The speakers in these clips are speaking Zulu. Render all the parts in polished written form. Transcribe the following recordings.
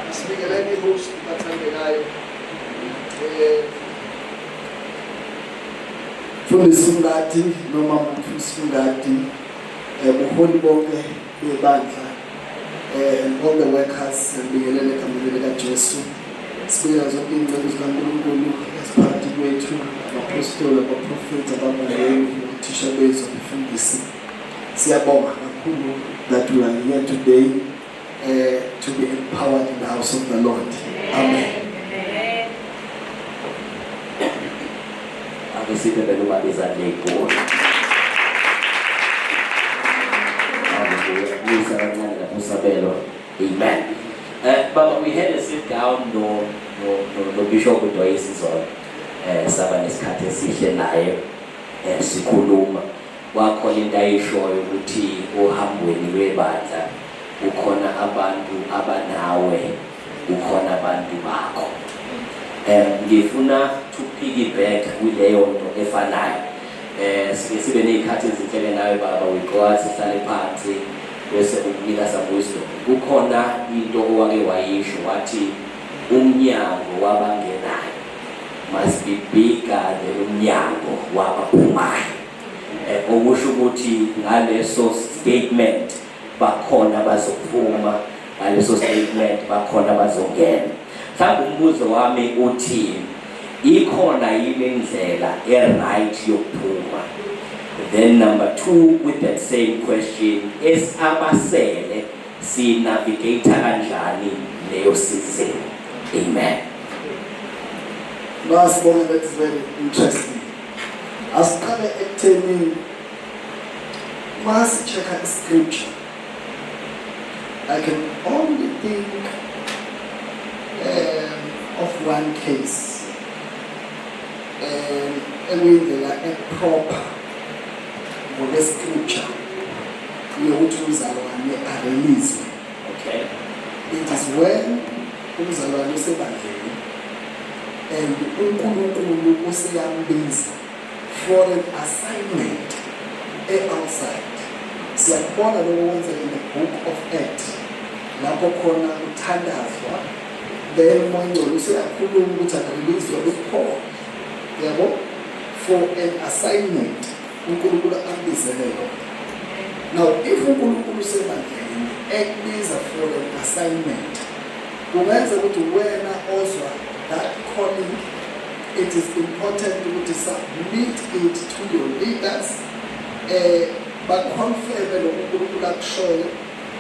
Asibingelele i-host bathandekayo. Mfundisi Mngadi noma Mfundisi Mngadi, buholi bonke bebandla, and all the workers, siyabingelela egameni likaJesu. Sibingelela zonke iy'nceku zikaNkulunkulu eziphakathi kwethu, abapostoli, abaprofethi, abavangeli, othisha bethu, abafundisi. Siyabonga kakhulu that we are here today to be empowered in the house of the Lord. Amen. Ake siphe phela ubaba izandla ey'nkulu. Hallelujah. Buyisa kancane lapho usabelo. Amen. Baba, we had a sit down no Bishop uDoyisi izolo. Saba nesikhathi esihle naye, sikhuluma. Kwakhona into ayishoyo ukuthi ohambweni lwebandla kukhona abantu abanawe, kukhona abantu bakho. Ngifuna to piggyback kuleyo nto efanayo. Sike sibe ney'khathi ezinhleke nawe baba, we go out, sihlale phansi bese ukunika some wisdom. Kukhona into owake wayisho, wathi umnyango wabangenayo must be bigger than umnyango wabaphumayo. Okusho ukuthi ngaleso statement bakhona bazophuma, ngaleso statement bakhona bazongena. Mhlawumbe umbuzo wami uthi, ikhona yini indlela e-right yokuphuma? Then number two, with that same question, esabasele si-navigate kanjani leyo season? Amen. Masibonge, that's very interesting. Asiqale ekutheni masi-check-a scripture. I can only think of one case ekuyindlela e-proper ngokwe-scripture yokuthi umzalwane a-release. It is when umzalwane usebandleni and uNkulunkulu useyambiza for an assignment e-outside. Siyakubona lokho kwenzeka in the book of Acts, lapho khona kuthandazwa, then uMoya oNgcwele useyakhuluma ukuthi aka-release uPaul, yabo, for an assignment uNkulunkulu ambizele yona. Now if uNkulunkulu usebandleni ekubiza for an assignment, kungenza ukuthi wena ozwa that calling, it is important ukuthi submit it to your leaders, ba-confirm lokhu uNkulunkulu akushoyo.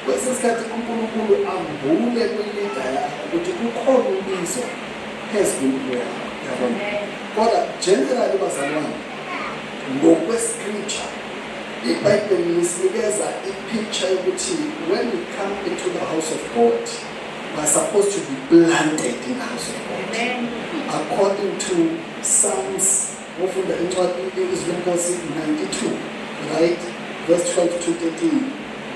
Kwesinye isikhathi uNkulunkulu ambule kwi-leader yakho ukuthi kukhona ubizo phezu kwempilo yakho, yabona. Kodwa generally bazalwane, ngokwe-scripture iBhayibheli lisinikeza i-picture yokuthi when we come into the house of God, we are supposed to be planted in the house of God. According to Psalms, ufunda incwadi izwi lenkosi 92, right, verse 12 to 13,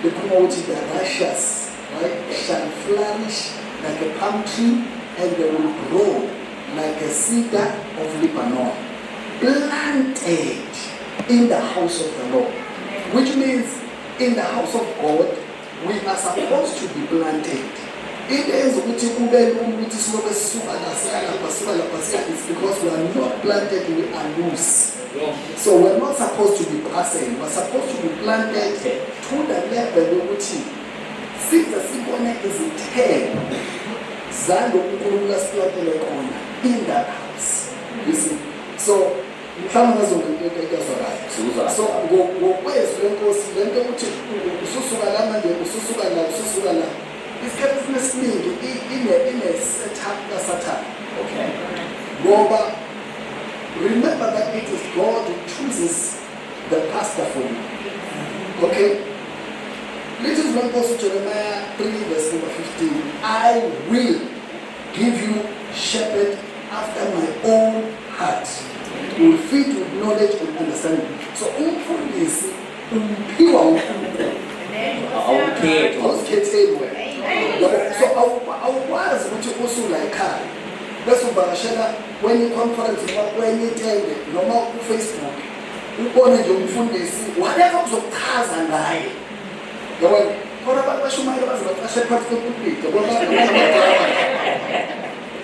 likhuluma ukuthi the righteous, right, shall flourish like a palm tree and they will grow like a cedar of Lebanon, planted in the house of the Lord, which means in the house of God we are supposed to be planted. Into eyenza ukuthi kube lula ukuthi silobe sisuka la siya lapha, suka lapha siya, it's because we are not planted, we are loose. So we're not supposed to be passing, we're supposed to be planted to the level yokuthi size sibone izithelo zalokhu uNkulunkulu asiplantele kona in that house, you see. So mhlawumbe ngazonke into ezwakala. Sikuzwa. So ngokwezwi lenkosi, lento yokuthi ususuka la manje, ususuka la, ususuka la, isikhathi esiningi ine setup kaSathane. Ngoba remember that it is God who chooses the pastor for you, okay? Lithi izwi lenkosi, Jeremiah 3 verse number 15, "I will give you shepherd after my own heart, will feed with knowledge and understanding." So umfundisi umphiwa uNkulunkulu. Awukhethi. Awuzikhetheli wena. Yabo, so awukwazi ukuthi usula ekhaya bese uvakashela kwenye i-conference noma kwenye itende noma ku-Facebook, ubone nje umfundisi, whatever kuzokuchaza ngaye, yabona. Khona abantu bashumayela baze baqashe phakathi kwepulpit, yabona.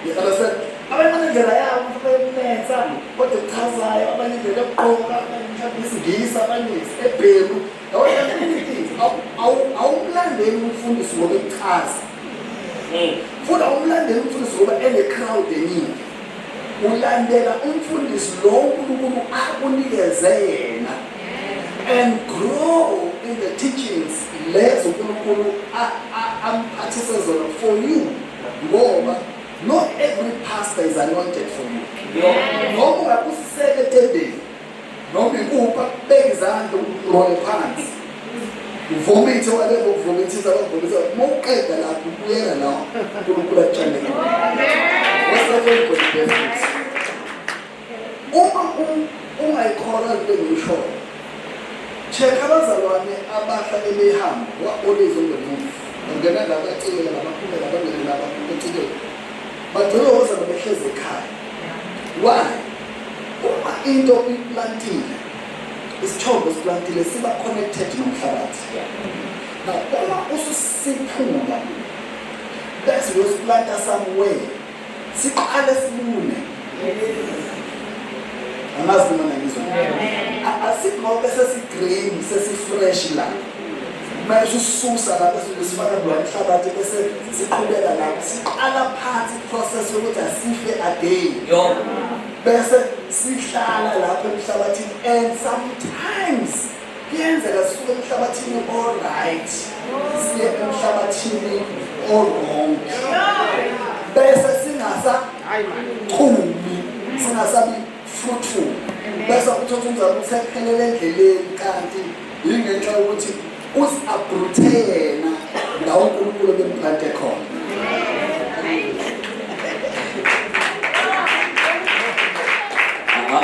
You understand? Abanye banendlela yabo mhlawumbe yokumensa kodwa echazayo, abanye indlela yokugqoka, abanye mhlawumbe isiNgisi, abanye isebhelu. Yabona, awumlandeli umfundisi ngoba echaza, futhi awumlandeli umfundisi ngoba ene-crowd eningi. Ulandela umfundisi lo uNkulunkulu akunikeze yena and grow in the teachings lezo uNkulunkulu amphathise zona for you, ngoba not every pastor is anointed for you. Noma ungabusiseka etendeni noma ikupha, beka izandla, urole phansi, uvomithe, whatever ukuvomithisa, bakuvomithisa. Uma uqeda lapho, ubuyela la uNkulunkulu akutshale. What's that going for the benefits? Uma ungayikholwa into engiyishoyo, check abazalwane abahlale behamba, who are always on the move, bangena la, bacikela la, baphume la, bangene la, bacikela, bagcine abazalwane behlezi ekhaya. Why? Uma into uyiplantile, isithombo siplantile, siba connected nomhlabathi. Now uma ususiphula bese uyosiplanta somewhere, siqale sibune. Angazi noma nangizwa. Asithi ngoba sesi-green, sesi-fresh la, manje usisusa la bese usifaka kulo mhlabathi, bese siqhubeka lapho, siqala phansi process yokuthi asife again, bese sihlala lapho emhlabathini. And sometimes kuyenzeka sisuke emhlabathini o-right siye emhlabathini o-wrong, bese singasachumi, singasabi fruitful, bese uthatha umzali usephelele endleleni, kanti yingenxa yokuthi uzi-uproothe yena la uNkulunkulu bemplante khona.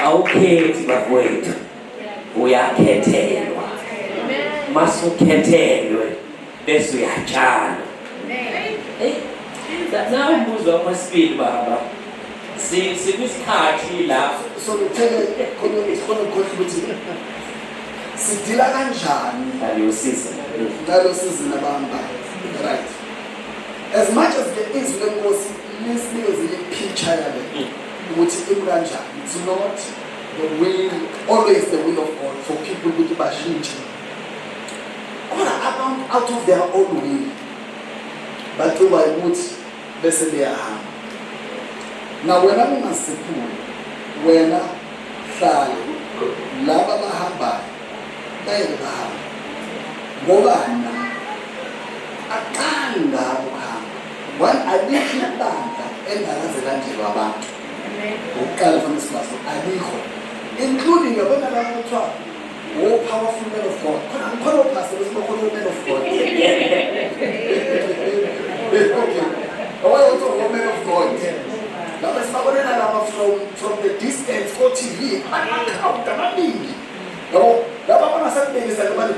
Awukhethi bafowethu, uyakhethelwa. Masukhethelwe bese uyatshala. Hey, na umbuzo wami wesibili, baba, sikwisikhathi la So ngithele khona khona ukhohlwa ukuthi sidila kanjani ngaleyo season. Ngalo season abahambayo, right? As much as the izwi lenkosi lisinikezile i-picture yale ukuthi imi kanjani, it's not the will, always the will of God for people ukuthi bashintshe, kodwa abantu out of their own will bacikwa ukuthi bese beyahamba. Na wena ungasiphuli, wena hlala. Laba bahambayo bayeke bahambe, ngoba na aqali ngabo kuhamba. One, alikho ibandla engakaze lanjelwa abantu. Ngokuqala fanele sikwazi, alikho, including yabona la kuthiwa o-powerful man of God, khona khona o-pastor bese bakhona o-man of God. Okay, yabona kuthiwa o-man of God lapha sibabonela lapha from the distance ko-TV, ama-crowd amaningi, yabo, laba abangasakubekisa nobani.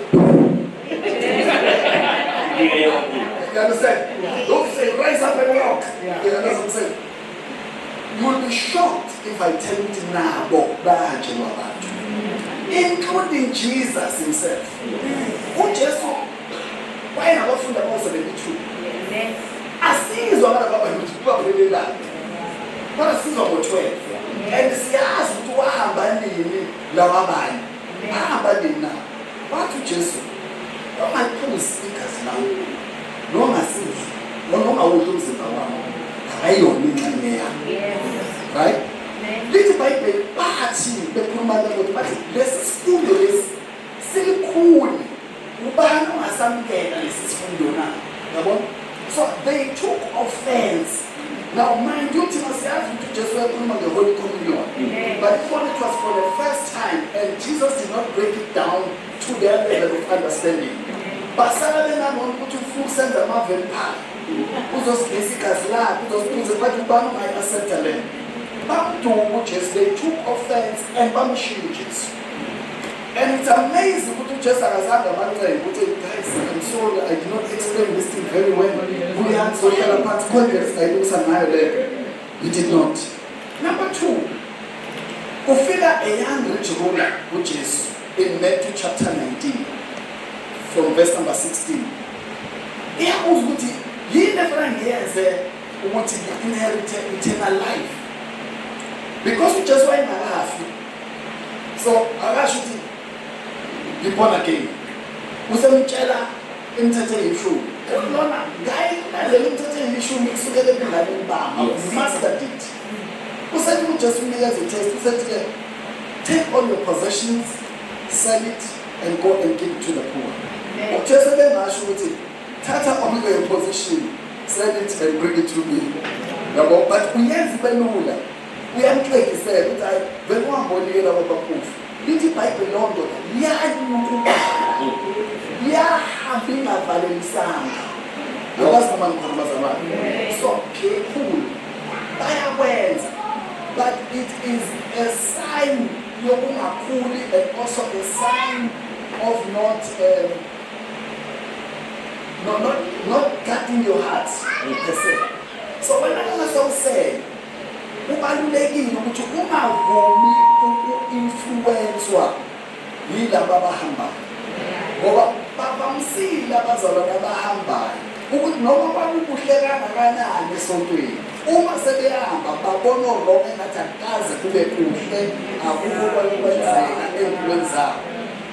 You understand? Don't say, "Rise up and walk." You understand what I'm saying? You will be shocked if I tell you ukuthi nabo bayahanjelwa abantu. Including Jesus himself. UJesu wayenabafundi abawu-72. Asizwa ngalaba bantu ukuthi baphelelani. Kodwa sizwa ngo-12. And siyazi ukuthi wahamba nini laba abanye. Bahamba nini na? Wathi uJesu, "Ungaphuzi igazi lami, nongasidli, noma ungawudli umzimba wami, akayona ingxenye yami." Right? Lithi iBhayibheli, bathi bekhuluma ukuthi bathi lesi sifundo lesi silikhulu, ubani ongasamukela lesi sifundo na? Yabona? So they took offense. Now mind you, thina siyazi ukuthi uJesu wayekhuluma nge-Holy Communion, but for it was for the first time and Jesus did not break it down to their level of understanding. Basala benabona ukuthi ufuna ukusenza ama-vampire, uzosidlisa igazi lakhe, uzosiphuza, but ubani ungayi-accepta le? Bamduka uJesu. They took offense and bamshiya uJesu. And it's amazing ukuthi uJesu akazange abancenge ukuthi, "Guys, I'm sorry, I did not explain this thing very well. Buyani sohlala phansi, khona indlela singayilungisa ngayo leyo." He did not. Number two, kufika a young rich ruler kuJesu in Matthew chapter 19 from verse number 16. Iyabuza ukuthi yini efanele ngiyenze. Ukuthi ngi-inherit eternal life. Because uJesu wayengakafi. So akasho ukuthi be born again. Usemtshela imithetho eyishumi. Lona ngayilandela imithetho eyishumi kusukela ebunganeni bami. Mastered it. Usethi uJesu unikeza i-test, usethi-ke take all your possessions, sell it and go and give it to the poor. UJesu bengasho ukuthi thatha all your possession, sell it and bring it to me. Yabo, but uyenza ibe lula. Uyamxegisela ukuthi hayi vele ungambonike labo baphofu. Lithi iBhayibheli leyo ndoda yanyukubala. Yahamba ingavalelisanga. Angazi noma ngikhona, bazalwane. So people bayakwenza, but it is a sign yokungakhuli and also a sign of not no, not guarding your heart per se. So wena uma sewusele kubalulekile ukuthi ungavumi uku-influenswa yilaba abahambayo, ngoba bavamisile abazalwane abahambayo ukuthi noma kwakukuhle kangakanani esontweni, uma sebehamba babona o-wrong engathi akukaze kube kuhle, akukho kwenzeka ey'mpilweni zabo,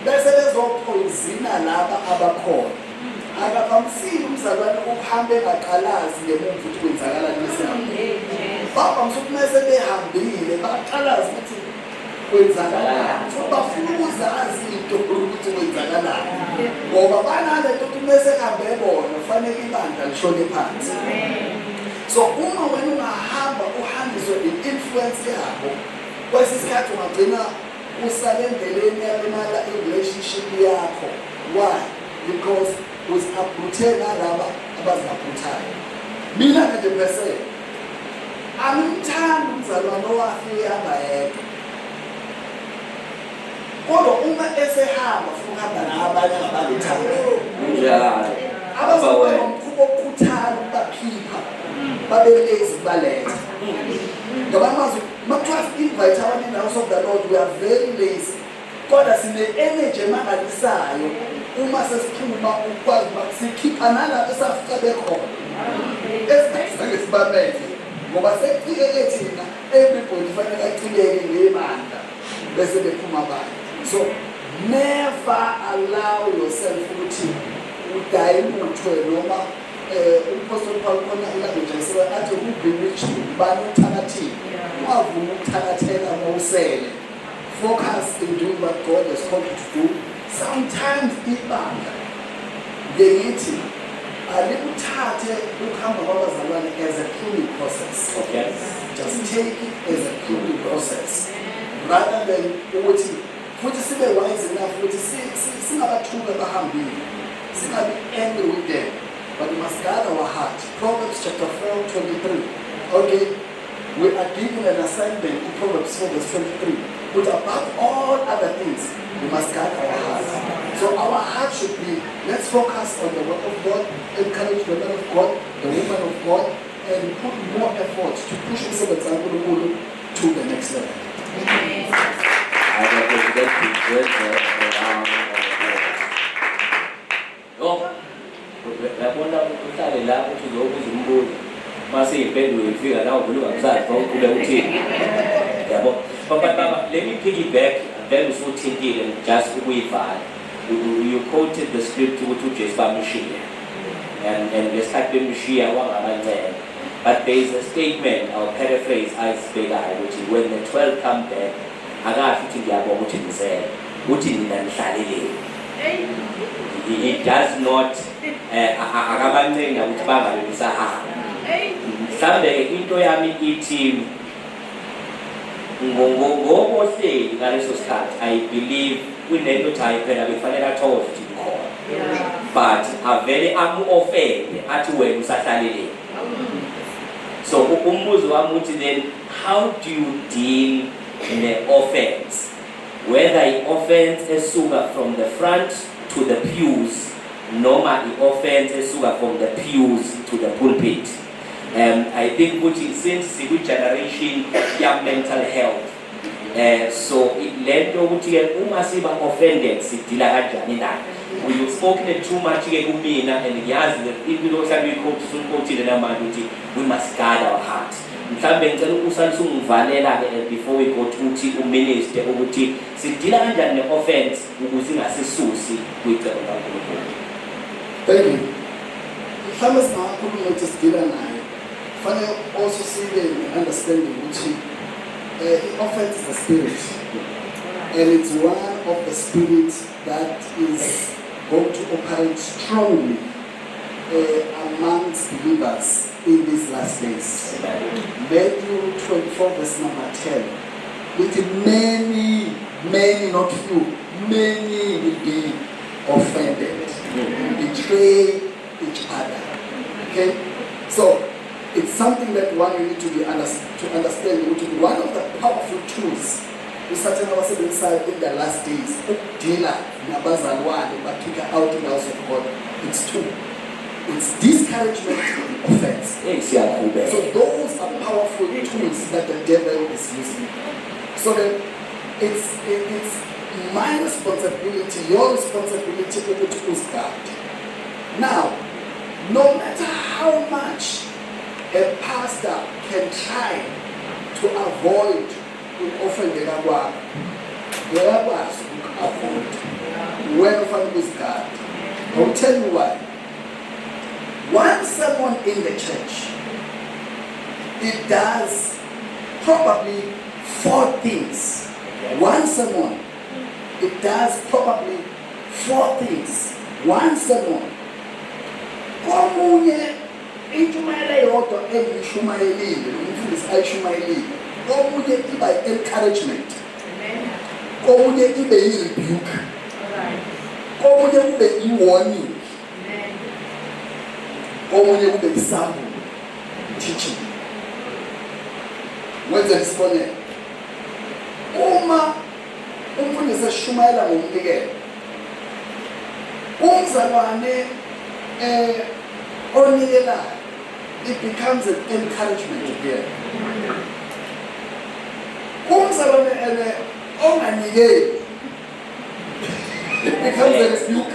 bese bezophoyizina laba abakhona. Akavamisile umzalwane ukuhamba engaqalazi ngemuva ukuthi kwenzakalani mesehambile. Bavamise ukuthi mese behambile baqalaze ukuthi kwenzakalani, so bafuna ukuzazi into ukuthi kwenzakalani, ngoba banalento ukuthi mese kuhambe bona kufanele ibandla lishone phansi. So uma wena ungahamba uhanjiswe i-influence yabo, kwesinye isikhathi ungagcina usale endleleni yalimala i-relationship yakho. Why? Because uzi-uproothe nalaba abazi-uproothayo. Mina-ke nje per se angimthandi umzalwane owafika ehamba yedwa, kodwa uma esehamba funa ukuhamba nabanye angabalethanda. Kunjalo. Abazoba nomkhuba wokukhuthala ukubakhipha babe lazy kubaletha. Ngoba amazwi makuthiwa invite abantu in the house of the Lord, we are very lazy, kodwa sine-energy emangalisayo uma sesiphuma ukwazi ukuba sikhipha nalapho esafika bekhona esingazange sibamele, ngoba sekucikeke thina. Everybody fanele acikeke ngebandla bese bephuma abanye. So never allow yourself ukuthi u-dilutwe noma umpostoli Paul khona i-language ayisebenzisa athi who bewitched you, ubani uthakathile. Ungavumi ukuthakathela mawusele. Focus in doing what God has called you to do. Sometimes ibandla ngithi alikuthathe ukuhamba kwabazalwane as a pruning process. Just take it as a pruning process rather than ukuthi futhi sibe wise enough ukuthi singabathuki abahambile, singabi angry with them, but we must guard our heart. Proverbs chapter 4 23. Okay, we are given an assignment in Proverbs 4 verse 23, but above all other things we must guard our heart. So our heart should be, let's focus on the work of God, encourage the man of God, the woman of God, and put more effort to push umsebenzi kaNkulunkulu to the next level. I got to get around. Yo, uyabona uhlale la uthi uzobuza umbuzo mase iy'mpendulo ifika la uvele ungakusazi uqhubeka uthini, yabo. But baba, let me piggyback vele usuthintile just ukuyivala. You quoted the script ukuthi uJesu bamshiya and ngesikhathi bemshiya wangabancela, but there is a statement, I'll paraphrase, ayisibekayo ukuthi when the 12 come back, akasho ukuthi ngiyabonga ukuthi nizele, uthi nina nihlaleleni. He does not akabancenga ukuthi bangabe besahamba. Mhlambe ke into yami ithi ngokohleli ngaleso sikhathi, I believe kunento ukuthi hayi phela bekufanele athokoze ukuthi ngikhona, but avele amu-offende athi wena usahlaleleni. So umbuzo wami uthi then how do you deal ne-offense, whether i-offense esuka from the front to the pews noma i-offense esuka from the pews to the pulpit? I think ukuthi since sikwi-generation ya-mental health, so lento ukuthi ke uma siba offended sidila kanjani nayo. You've spoken it too much ke kumina and ngiyazi that into ohlala uyiquote usuyiquotile namanje ukuthi we must guard our heart. Mhlawumbe ngicela usale usungivalela ke before we go to uthi uminister ukuthi sidila kanjani ne-offense ukuze ingasisusi kwicebo likaNkulunkulu. Thank you. Mhlawumbe singakhuluma ukuthi sidila nayo. Fanele also sibe ne-understanding ukuthi i-offense is a spirit. And it's one of the spirits that is going to operate strongly amongst believers in these last days. Amen. Matthew 24 verse number 10. With many, many, not few, many will be offended, betray each other. Okay? So it's something that one you need to understand. Which is one of the powerful tools uSathane awasebenzisayo in the last days ukudila nabazalwane bakick out in the house of God. It's two. It's discouragement and offense. Hey, siyaqhubeka. So those are powerful tools that the devil is using. So then it's my responsibility, your responsibility ukuthi uzigade. Now, no matter how much a pastor can try to avoid uku-offendeka kwakho, uyakwazi uku-avoid. Wena ufanele ukuzigada. I will tell you why. One sermon in the church, it does probably four things. One sermon, it does probably four things. One sermon. Komunye intshumayelo eyodwa engiyishumayelile, umfundisi ayishumayelile. Komunye iba encouragement. Komunye ibe i-rebuke. Komunye kube i-warning. Komunye kube isambulo, teaching. Wenze isibonelo. Uma umfundisi eshumayela ngomnikelo, umzalwane onikelayo, it becomes an encouragement to hear. Umzalwane ene onganikeli, it becomes a rebuke.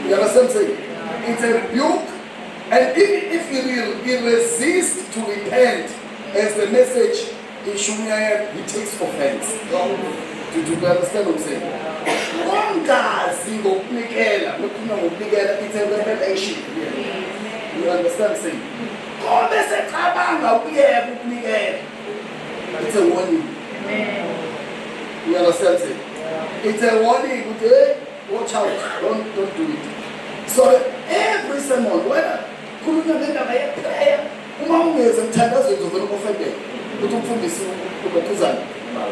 You understand what I'm saying? It's a rebuke, and even if he resists to repent, as the message is shumayela, he takes offense. Do you understand what I'm saying? Ongazi ngokunikela, lokhuluma ngokunikela, it's a revelation. You understand what I'm saying? Kobe secabanga ukuyeka ukunikela, it's a warning. You understand what I'm saying? It's a warning. Ukuthi, hey, watch out, don't do it. So every sermon, whether khulunywa ngendaba ye-prayer, uma ungeze emthandazweni uzovela uku-offendeka ukuthi umfundisi ulokhuzana,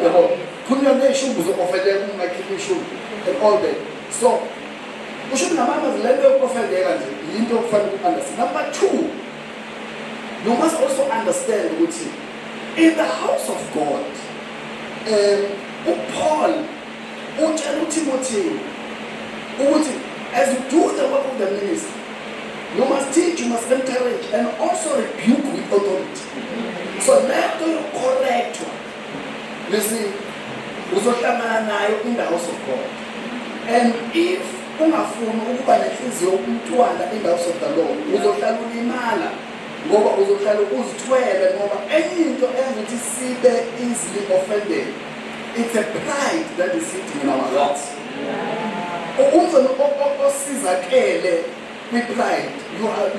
yabo, khulunywa ngey'shumi uzo-offendeka uma ungakhiphi ishumi and all that. So kusho ukuthi ngamanye le nto yoku-offendeka nje yinto okufanele u-understand. Number two, you must also understand ukuthi in the house of God, uPaul utshela uTimothy ukuthi as you do the work of the ministry, you must teach, you must encourage, and also rebuke with authority. So lento yokucorrectwa, you see, uzohlangana nayo in the house of God. And if ungafuni ukuba nenhliziyo umntwana in the house of the Lord, uzohlala ulimala ngoba uzohlala uzithwele, ngoba enye into enza ukuthi sibe easily offended, it's a pride that is sitting in our hearts. Umzalwane osizakele kwi-pride,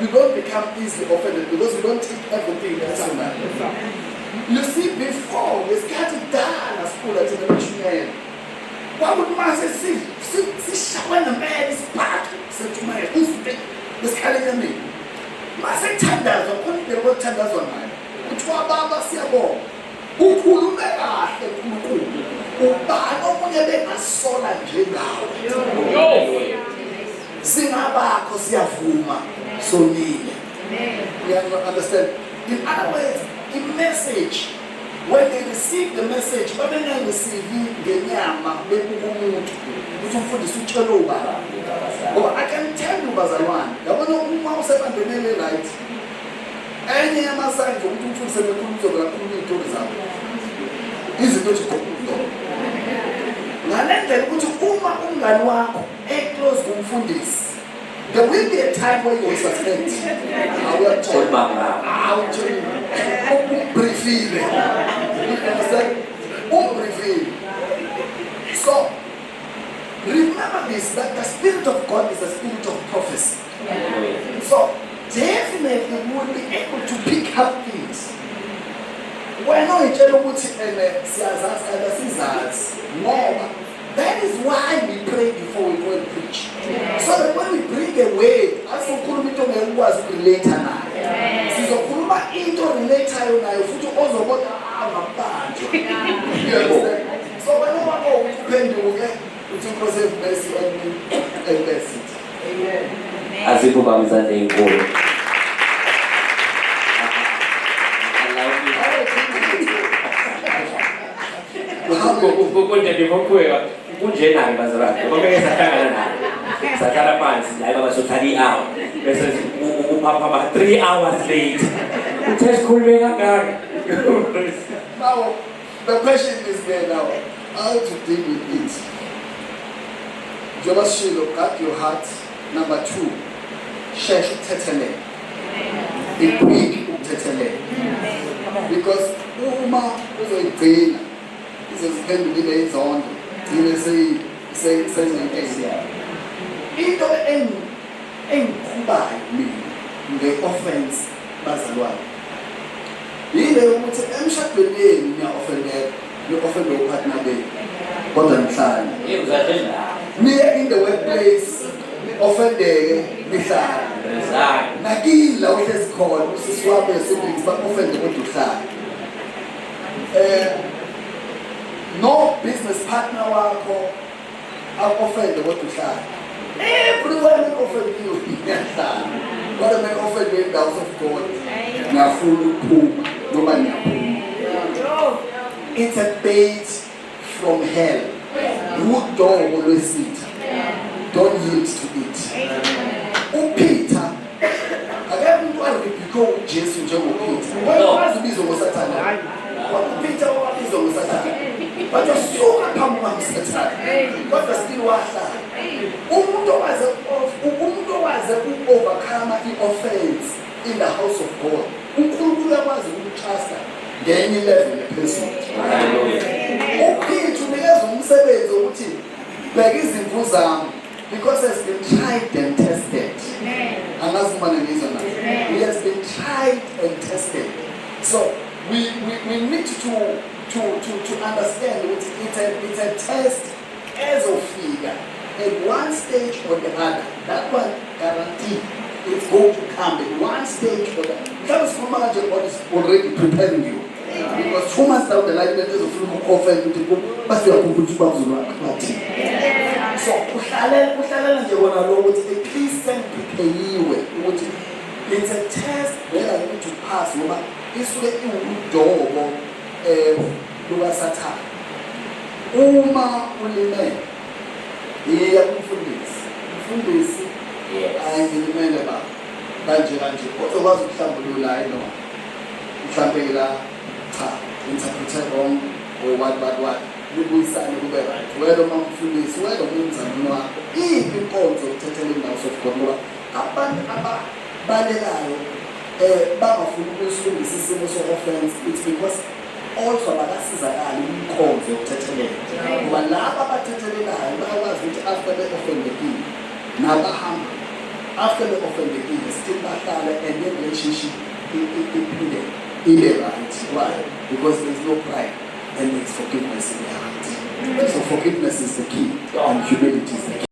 you don't become easily offended because you don't take everything personal. You see, before, ngesikhathi kudala sikhula thina beshumayela, kwakuthi mase sishawe ngempela isiphathu setshumayela, uzwe besikhala enyameni. Mase kuthandazwa, khona indlela okuthandazwa ngayo. Kuthiwa, "Baba, siyabonga. Ukhulume kahle uNkulunkulu. Ubani omunye bengasola njengawe? Singabakho siyavuma sonile." You understand? In other words, the message, when they receive the message, babengayireceive ngenyama bebuka umuntu ukuthi umfundisi utshele ubani. Ngoba I can tell you, bazalwane, yabona uma usebambenele right, enye yama-signs ukuthi umfundisi ebekhuluma uzovela khuluma iy'tori zakho. Izinto nje ngale ndlela ukuthi uma umngani wakho close kumfundisi, there will be a time where you will suspect. Awuyakutshela. Kodwa Awutsheli. Umbriefile. You understand? Umbriefile. So, remember this, that the Spirit of God is a spirit of prophecy. So, definitely we will be able to pick up things. Wena uyitshela ukuthi ene siyazazi kanti asizazi, ngoba that is why we pray before we go and preach. So that when we bring a word, asizokhuluma into ongeke ukwazi ukurelate nayo. Sizokhuluma into relate-ayo nayo futhi ozobona angabanjwa. You understand? So wena wakho uphenduke uthi, "Nkosi, have mercy on me," and that's it. Azipho baba izandla ey'nkulu. Allow me. Kunje before kunjena-ke bazalwane, ngoba ngeke sahlangana naye, sahlala phansi, hayi baba, sohlala i-hour bese uphaphama 3 hours late, uthe sikhulume kangaka. Now, the question is there now, how to deal with it. Njengoba sishilo, guard your heart. Number two, shesha ukuthethelela. Be quick ukuthethelela. Because uma uzoyigcina, izoziphendula ibe inzondo, gcine seyinenkinga. Into engikhubayo mina nge-offense, bazalwane, yile ukuthi emshadweni yenu niya-offendeka, ni-offende upartner benu, kodwa nihlale. Uzadle la. Niye in the workplace, ni-offendeke, nihlale. Resign. Nakini la uhlezi khona, usisi wakho, your siblings ba-offende, kodwa uhlale. No business partner wakho aku-offende, kodwa uhlale. Everywhere we offend you, niyahlala, kodwa me-offend in the house of God, niyafuna ukuphuma noma niyaphuma. It's a bait from hell, udobo lwesitha. Don't yield to it. UPeter, akekho umuntu arebuke uJesu njengoPeter. Wayewazi ubizwa ngoSathane. Kodwa uPeter wabizwa ngoSathane, kodwa suka phambi kwami, Sathane, kodwa still wahlala. Umuntu owaze uku-overcome i-offense in the house of God, uNkulunkulu uyakwazi ukumtrusta ngenye level ephezulu. Hallelujah. UPeter unikeza umsebenzi wokuthi bheka izimvu zami, because has been tried and tested. Angazi uma ngizwa na. He has been tried and tested. So we need to understand ukuthi it's a test ezofika at one stage or the other. That one guarantee, it's going to come at one stage or the other. Mhlawumbe sikhuluma kanje, God is already preparing you, because 2 months down the line lento ezofuna uku-offend ukuthi base uyakhumbula ukuthi babuzulu wakhe bathini. So uhlalela nje kona lo ukuthi at least sengiprepare ukuthi it's a test that I need to pass, ngoba isuke iwudobo lukaSathane. Uma ulimele, iya kumfundisi, umfundisi, "Hayi, ngilimele baba, kanje kanje." Ozokwazi ukuhlambulula, hayi no, mhlambe la cha, interpret wrong or what what what, nibuyisane kube right. Wena uma umfundisi, wena umzalwane wakho, iphi inkonzo yokuthethela in the house of God? Ngoba abantu ababalekayo bangafuni ukusilungisa isimo so-offense, it's because also abakasizakali inkonzo yokuthethelela, ngoba laba abathethelelayo bayakwazi ukuthi after be-offendekile nabahamba, after be-offendekile still bahlale and the relationship iphinde ibe right. Why? Because there's no pride and there's forgiveness in their heart. So forgiveness is the key and humility is the key.